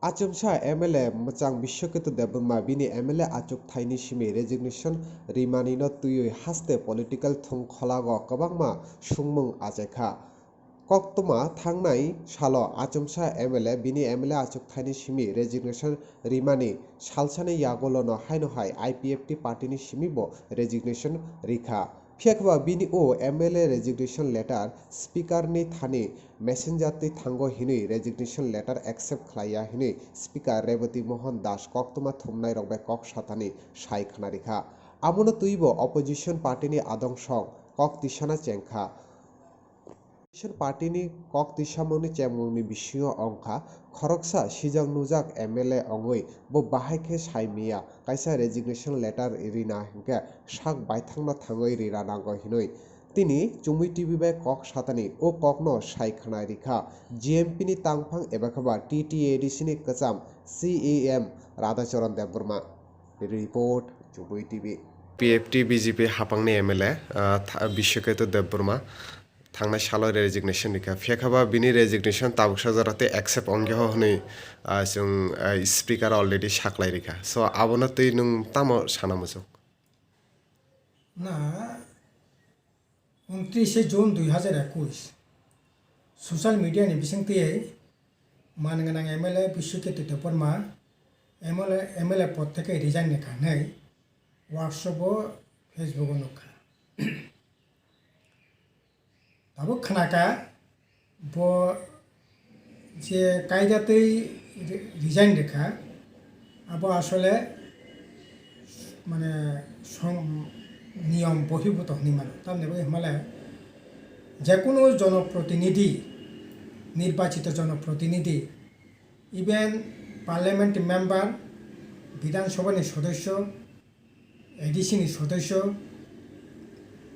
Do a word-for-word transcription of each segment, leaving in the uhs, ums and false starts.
Achomsa M L A mwchang Biswaketu Debbarma bini M L A achuk thaini simi resignation rimani no twiwi haste political thung kholago kwbangma sungmung achaikha. Koktwma thangnai salo achomsa M L A bini M L A achuk thaini simi resignation rimani salsani yagulo no haino hai I P F T party ni simi bo resignation rikha. Phiya khe ba bini o M L A resignation letter speaker ni thani messenger twi thango hinwi resignation letter accept khlaiya hinwi speaker Rebati Mohan Das koktwma thumnai rok bai kok satani sai khna rikha. Abono twibo opposition party ni adong song kok tisana chengkha. Opposition party ni kok tisamung ni chengmung ni bisingo wngkha khoroksa sijak nujak M L A wngwi bo bahai khe sai miya kaisa resignation letter rina hinkhe sak baithangno thangwi rina nango hinwi tini Chumui T V bai kok satani o kokno sai khna rikha G M P ni tangphang eba khe ba T T A D C ni kwcham C E M Radhacharan Debbarma. Report, Chumui T V. P F T B J P hapangni M L A, ah, tha-, Biswaketu Debbarma thangnai salo resignation rikha. Phiya khe ba bini resignation tabuksa jora tei accept ongya ho hwnwi, ah, chwng, ah, speaker already saklai rikha. So, abono twi nwng tamo sana muchuk? Na, untrishe June dui hazar ekush, social media ni bising twi man gwnang M L A Biswaketu Debbarma M L A, M L A pod theke resign ni kha hwnwi WhatsApp o, Facebook o nukha. Tabuk khnakha bo je kaida twi re-, resign rikha, abo asole mane som-, niyom bohirbuto hwnwi mano. Tamni bagwi hwnmale jekunu jonoprotinidhi, nirbachito jonoprotinidhi, even parliament member, Bidhan Sabha ni sodosyo, A D C ni sodosyo,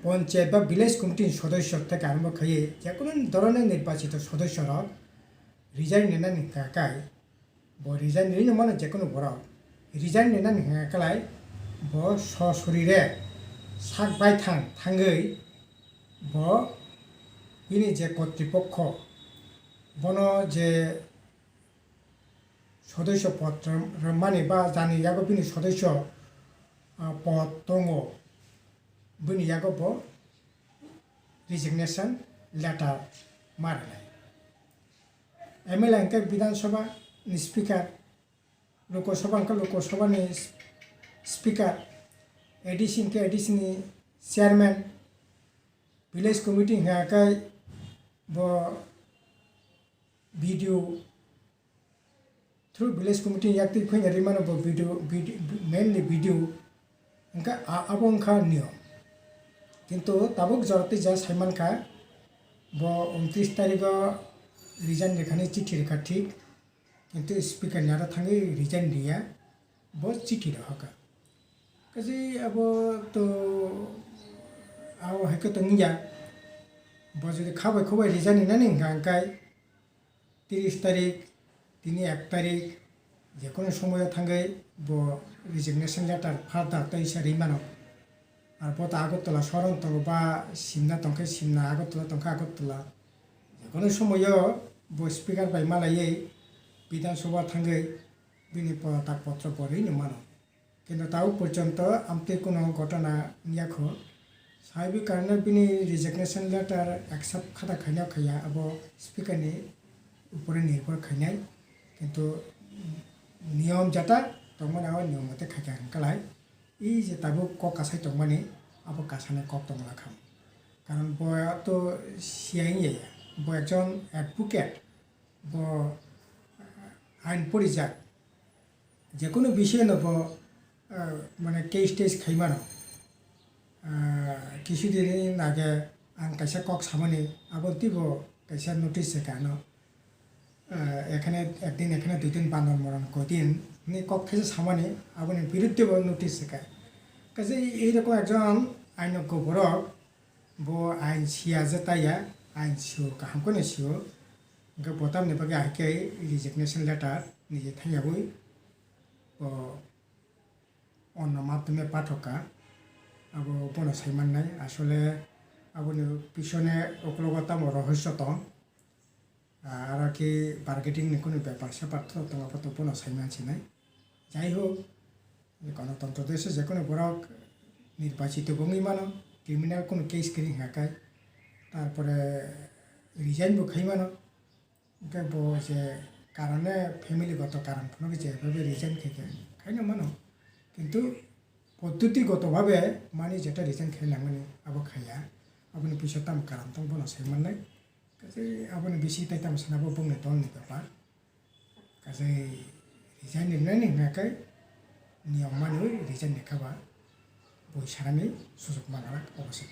ponchayat ba village committee ni sodosyo theke arombo khaiwi jekunu dhoroner nirbachito sodosyo rok resign rinani hwnkha khe, bo resign rino mano jekunu borok, resign rinani hwnkha khe bo sosori re sak baithang thangwi bo bini je kotripokho bono je sodosyo pod rw-, rwmani ba jani yago bini sodosyo, ah, pod tongo, bini yago bo resignation letter ma rwnai. M L A hwnkhe Bidhan Sabha ni speaker, Lok Sabha hwnkhe Lok Sabha ni speaker, A D C hwnkhe A D C ni chairman, village committee hwnkhe bo B D O, through village committee yaktwi phwina rimano bo B D O, B D O, mainly B D O, hwnkha a-, abo wngkha niyom. Kintu tabuk jora twi ja saimankha, bo untris tarikh o resign rwkhani chithi rwkha thik, kintu speaker ni aro thangwi resign riya, bo chithi rohorkha. Kaji abo to abo hai khe tongya, bo jodi kha bai kho bai resign rinani hwnkha hwnkhe, tris tarik, tini ek tarik, jekunu somoyo thangwi bo resignation letter further tei se ri mano. Ar bo ta Agartala soron tongo ba Simna tongkhe Simna, Agartala tongkhe Agartala. Jekunu somoyo bo speaker bai malaiwi Bidhan Sabha thangwi bini padatak potro bo rino mano. Kintu tabuk porjonto amtwi kuno ghotona wngya kho. Saibwi karno bini resignation letter accept khata khaina khaiya abo speaker ni upore nirbhor khainai. Kintu niyom jata tongmani abo niyom mote khaikha hwnkalai. I je tabuk kok kasai tongmani abo kasani kok tongla kham. Karon bo to siyai wngya ya. Bo ekjon advocate. Bo ain porijak. Jekunu bisoyno bo, ah, mane case test khai mano. Ah, kisu din age ang kaisa kok samani, abo twibo kaisa notice se kano. Ah, ekhane ekdin, ekhane dui din bandon moron koi din ni kok thaisa samani, aboni biruddhe bo notice se kai. Kaisa ei rokom ekjon ainoggo borok, bo ain siya je taiya, ain sio, kaham kheno sio. Hwnkhe bo tamni bagwi ahai khe resignation letter niji thangyawi bo onno madhyome pathok kha, abo bono sai mannai. Asole aboni pisone uklogo tamo rohosyo tong. Ah, aro khe bargaining ni kunu bepar separ to tongo, abo to bono sai mansinai. Jai hok, Ganatantro desh o je kunu borok nirbachito bo wngwi mano, criminal kunu case kwrwi hwnkha khe, tarpore resign bo khai mano. Hwnkhe bo je karone family goto karon phano je bai resign khai khe khaino mano. Kintu poddoti goto bhabe mani jeta resign khai nangmani abo khaiya. Aboni pisa tamo karon tong bono sai mannai. Kaise aboni bisi tai tamo sana bo bongni dol ni bepar. Kaise resign ni nani hwnkha khe niyom manwi resign ni khaba bui sanani sujuk mangalak obo se.